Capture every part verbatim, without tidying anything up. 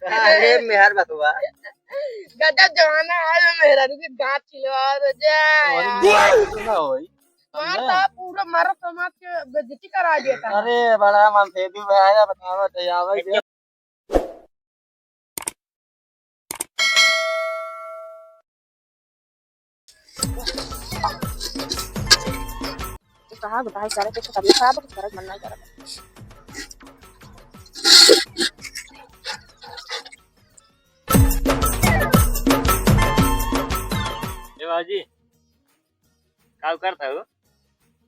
अरे मेहर बतवा। गजब जमाना है, मेहरारू के गाँठ छिलवा दे जा। और यार। मेहरारू तो ना होई। मार समझे? तो पूरा मर्द समाज के बेइज्जती करा देता है। अरे बड़ा मन से दू भाई बतावा तो आवे दे। तो कहाँ बताए करे, कुछ तबीयत खराब है, कुछ करे मन नहीं करत। ए बाजी, का करत हो?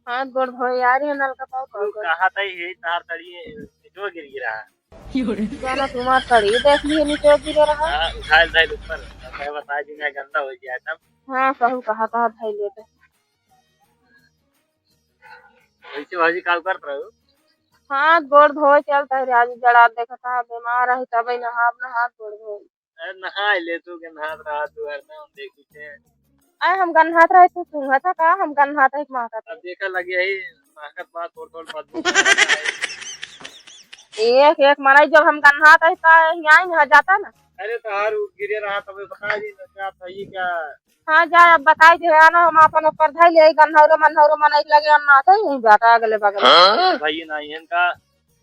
हाथ गोड़ धोए आ रही है, नलका पाव तू पाव कर। कहा था ये तार तड़ी निचो गिर गिरा। जाना तुम्हार तड़ी देख लिए निचो गिरे रहा। हाँ, उठाइल धाइल ऊपर, मैं बता दी मैं गंदा हो गया तब। हाँ, कहू कहा था धाई लेते। वैसे बाजी का करत रहो? हाथ गोड़ धोए चलता है, आज जड़ा देखता है, बीमार है, तबे नहाब ना हाथ गोड़ धोए। अरे नहाए ले तू, गन्हात रहा तू हरदम, देखी थे। अरे हम गन्हात रहे, तू सूंघत है का? हम गन्हात है, महकत अब है। देखा लगे ही, महकत बा, थोड़ थोड़ बदबू करत है। एक, एक मनई जब हम गन्हात है, ता यहाँ ही नहा जाता ना। अरे तो हर उ गिरे रहा, तब बता दी ना, क्या था, ये क्या? हाँ, जा, अब बताई दे, आना, हम अपन ऊपर धई ले, गन्हौरो मनहौरो मनई लगे, हम ना थे, यहीं जाता अगले बगल। हाँ? भाई, ना, इहन का?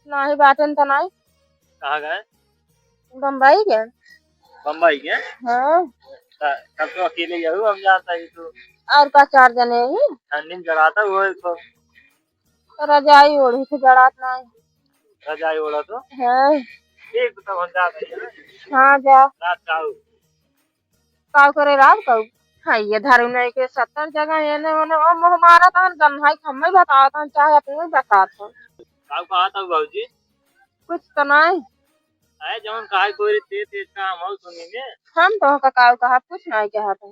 नाही बाटन तो नाही। कहाँ गए? बम्बई के। बम्बई के? हाँ। त-, तब तो अकेले ही हो, हम जानता ही तो। और का चार जने ही? ठंडी में जड़ाता हुआ है तो। रजाई ओढ़ी थे, जड़ात नाही। रजाई ओढ़ा तो? हाँ। ठीक, तब हम जाते हैं। हाँ, जा। रात का हो? काव करे राव काव? हाँ, ये धरुन है के सत्तर जगह एने ओने, ओ मुँह मारत हन, गन्हाई खम्मे बतावत हन, चाहे अपने बतावत हन। काव कहा था बाबूजी? कुछ तो नहीं। अरे जौन कहा कोई रे तेज तेज काम हो सुनी में। हम तो का काव कहा, कुछ नहीं कहा था।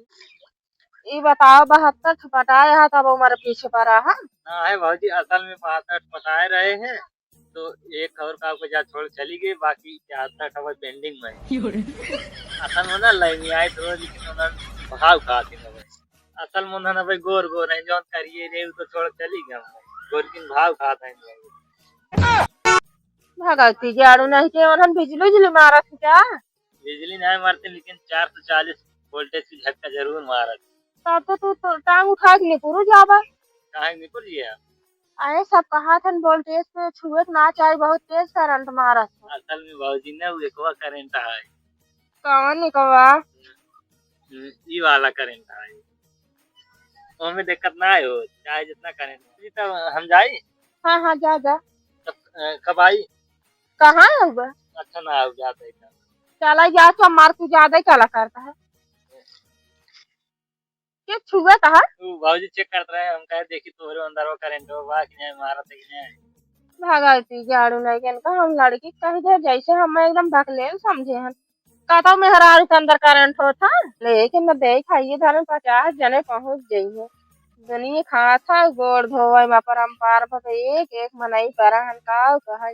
ई बताओ, बहत्तर ठपटाए हा, तब उमर पीछे पड़ा हा? ना है बाबूजी, असल में बहत्तर ठपटाए रहे हैं। तो एक और का को जा छोड़ चली गई, बाकी चार तक अब pending में है। असल में ना लाइन आई तो लेकिन उन्होंने भाव खाती ना भाई। असल में उन्होंने भाई गोर गोर है, जौन करिए रे, वो तो छोड़ चली गई। गोरकिन भाव खात है। भगवती जाड़ू नहीं के उन्होंने बिजली उजली मारत है क्या? बिजली नहीं मारते, लेकिन चार सौ चालीस voltage की झटका जरूर मारत। तब तो तू तो टांग उठा के निपुर जाबा। काहे निपुर जिया? अरे, सब कहा थन voltage पे छुए के ना चाही, बहुत तेज करंट मारत है। असल में बाबूजी ने वो एकवा करंट है। कौन एकवा? हम्म, ई वाला करंट है। ओमे दिक्कत ना हो, चाहे जितना करंट हो। जी, तब हम जाई? हाँ, हाँ, जा, जा। तब, अ, कब आई? कहाँ है बा? अच्छा ना हो, जाते ही ना। चला जा, तो मार तू ज्यादा ही चला करता है। के छुआ कहा? तू बाबूजी check करत रहे, हम कहे देखी तोहरे अंदर वो करंट हो बा कि नहीं, मारत है कि नहीं। भगवती जाड़ू नहीं के इनका हम लड़की कह दे, जैसे हम एकदम भकलेल समझे हन। कहता मेहरारू के अंदर करंट होत है, लेकिन मैं देख आइए धरन पचास जने पहुँच गई है। दुनिया खात है गोड़ धोवे में अपरंपार भवे, एक एक मनई पर हन का कहे।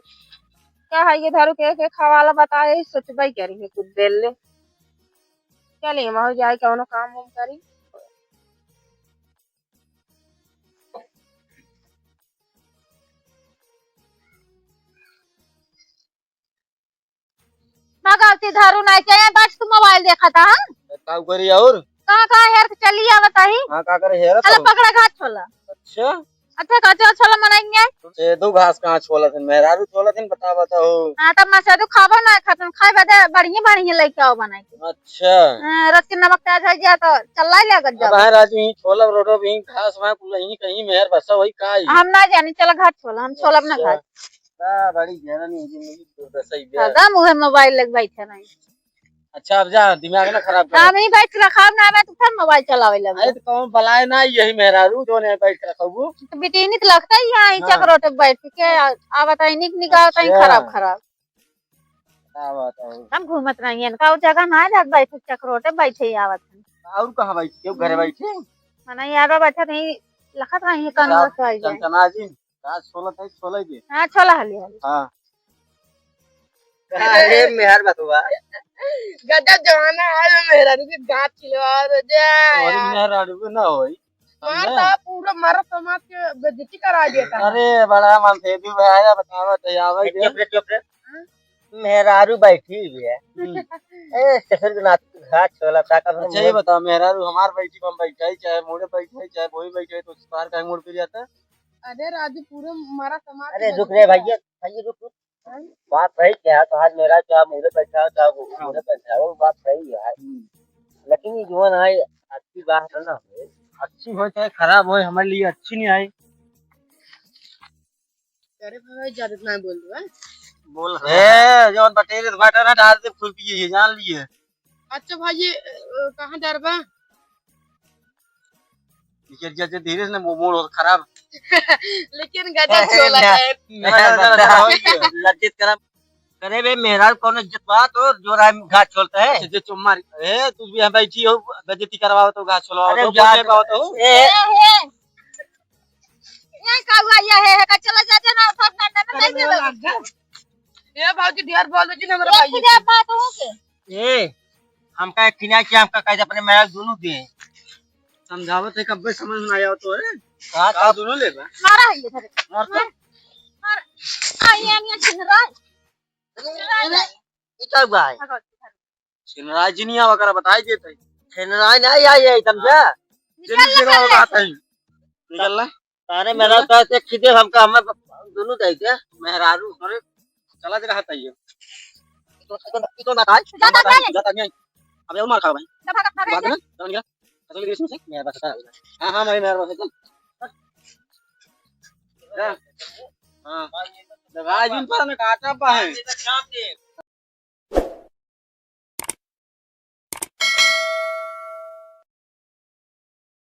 का है ये धरू के एक एक हवाला बताए, सोचबे करी है कुछ देर ले। चली, महू जाई कौनो काम वाम करी। भगवती धरू नहीं के, बस तू मोबाइल देखा था, हाँ? का करी और? कहाँ, कहाँ हेर के चली आवत ही? हाँ, का करे हेरत चलो हो? पकड़ा घास छोला। अच्छा। अच्छा, का चलो छोला मनाएंगे? ए, दो घास कहाँ छोला थे? मेहरारू छोला थे, बता, बताओ। हाँ, तब मैं से तो खाबो ना खातन, खाए बदे बढ़िया, बढ़िया लेके आओ बनाए के। अच्छा। हाँ, रस के नमक तेज हो गया तो चल्ला ही लागत अब जाओ। हाँ, राजू, यहीं छोला रोटो भी, घास वहाँ कुल यहीं कहीं मेहर बसा वही का ही? हम ना जानी, चलो घास छोला, हम छोला ना अच्छा। घास। का बड़ी ज्ञान नहीं, जिंदगी दुर्दशा ही बे। हरदम उहे मोबाइल लग बैठे नहीं। अच्छा, अब जा, दिमाग ना खराब कर। हम ही बैठ रखा ना, मैं तो फिर मोबाइल चलावे लगे। अरे, तो कौन बलाए ना, यही मेहरारू, जो नहीं बैठ के रखबू। तो बिटीनी तो लगता ही यहाँ, हाँ। चकरोटे बैठ के, आ, आवत है, निक निक आवत है, अच्छा। खराब, खराब। का बात है? हम घूमत रही हैं, का जगह ना जात बैठे, चकरोटे बैठे ही आवत है। और कहाँ बैठी? क्यों घरे हम्म। बैठी? मना यार बैठा नहीं, लखत रही है, कौन रात बस आई जाए। चंचना जी, का छोलत है, छोले के? हाँ, छोला हली हली। हाँ। अरे मेहर बतवा। गजब जमाना है, मेहरारू के गाँठ छिलवा दे जा और यार। मेहरारू के ना होई। मार समझे? तो पूरा मर्द समाज के बेइज्जती करा देता है। अरे बड़ा मन से भी भैया बतावा तो आवे एक दे। चुप रे, चुप रे। हाँ? मेहरारू बैठी हुई है। हम्म। ए, ससुर के नाती घाट छोला था, कब हम अच्छा, ये बताओ, मेहरारू हमार बैठी, हम बैठा ही चाहे, मोड़े बैठा ही चाहे, वही बैठा ही, तो तार काहे मोड़ पे जाता? अरे राजू, पूरे मारा समाज अरे के रुक बदल रे गया। भैया, भैया रुक, रुक। हाँ? बात सही क्या है, तो आज मेरा क्या मोड़े बैठा हो, चाहे वो मोड़े बैठा हो, वो बात सही है। हम्म। लेकिन ये जो है ना, अच्छी बात है ना, अच्छी हो चाहे खराब हो, हमारे लिए अच्छी नहीं आई। अरे भाई, ज्यादा ना बोल दो, हैं? बोल रहा है। ए, जौन बटेरे से बाटा ना, डाल दे खुरपी, ये जान लिए। अच्छा भाई, ये, अ, कहाँ डरबा? निकल गया जे धीरे से ना, वो मोड़ और खराब। लेकिन गजब छोला है। मेरा, मेरा, मेरा, लज्जित करम। करे बे, मेहरारू कौनो इज्जत बा तो जो राय में घाट छोलता है। अच्छा, जे चुम्मा रे, ए, तू भी यहाँ बैठी हो, बेइज्जती करवाओ तो घाट छोलवाओ अरे तो, जा बोलने पाओ तो। ए, ए, ए। ये का हुआ? ये है, है का? चला जा, जा ना, उठा, डंडा में अरे नहीं मेरा देवे। लाग जा। ए भौजी, ढेर बोल दो जी, हमरा ये भाई सीधे के। बात हो के। ए, हमका एक किनारे से हमका कहे अपने मेहरारू दोनों दे। समझावत है, कब्बे समझ ना आया तो है। का, का का? दोनों लेबा? मारा है ये धरे। मार तो। मार, मार। आ, ये नहीं छिन रहा है। छिन रहा है। ये का हुआ है? छिनराय जी नहीं आवा करा, बताई देत है। छिनराय नहीं आई है, समझा? निकल निकल निकल निकल। बात है। निकल ला। तारे मेहरारू का से खींचे हमका, हमें दोनों दे दे। मेहरारू, अरे, चला दे रहा था ये। तो, तो, तो ना खाए। जाता नहीं। जाता नहीं। अब ये मार खा भाई। जाता, जाता, भाग जाता। ना, चल निकल। चल निकल इसमें से। मेरा बस है। हाँ, हाँ, मेरे, मेरे बस है, चल। जा। हाँ। दवाई जिन पर ना काटा पा है।